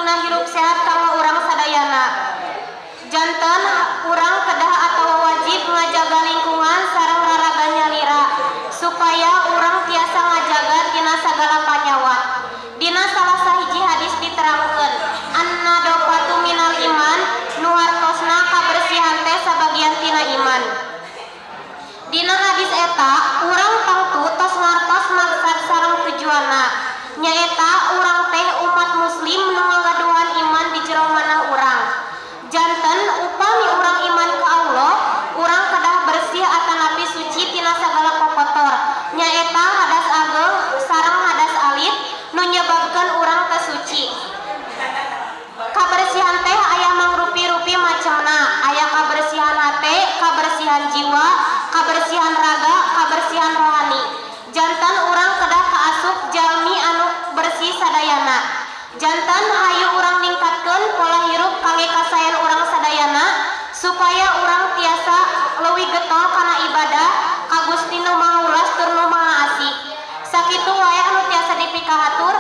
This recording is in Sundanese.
maksudna hirup sehat kanggo urang sadayana. Janten urang kedah atawa wajib ngajaga lingkungan sareng raraga nyalira supaya urang tiasa ngajaga tina sagala panyawat. Dina salah sahiji hadis diterangkeun, an-nadhafatu minal iman, nu hartosna kabersihan teh sabagian tina iman. Dina hadis eta urang tangtu tos ngartos maksad sareng tujuanna, nyaeta urang teh umat muslim nu ngagaduhan iman di jero manah urang. Janten upami urang iman ka Allah, urang kedah bersih atanapi suci tina sagala kokotor, nyaeta hadas ageng sareng hadas alit nu nyebabkeun urang teu suci. Kabersihan teh aya mangrupi-rupi macemna, aya kabersihan hate, kabersihan jiwa, kabersihan raga, kabersihan rohani. Janten urang kedah kaasup jalmi anu bersih sadayana. Janten hayu urang ningkatkeun pola hirup kangge kasaean urang sadayana supaya urang tiasa leuwih getol kana ibadah ka Gusti Nu Maha Welas tur Nu Maha Asih. Sakitu wae anu tiasa dipikahatur.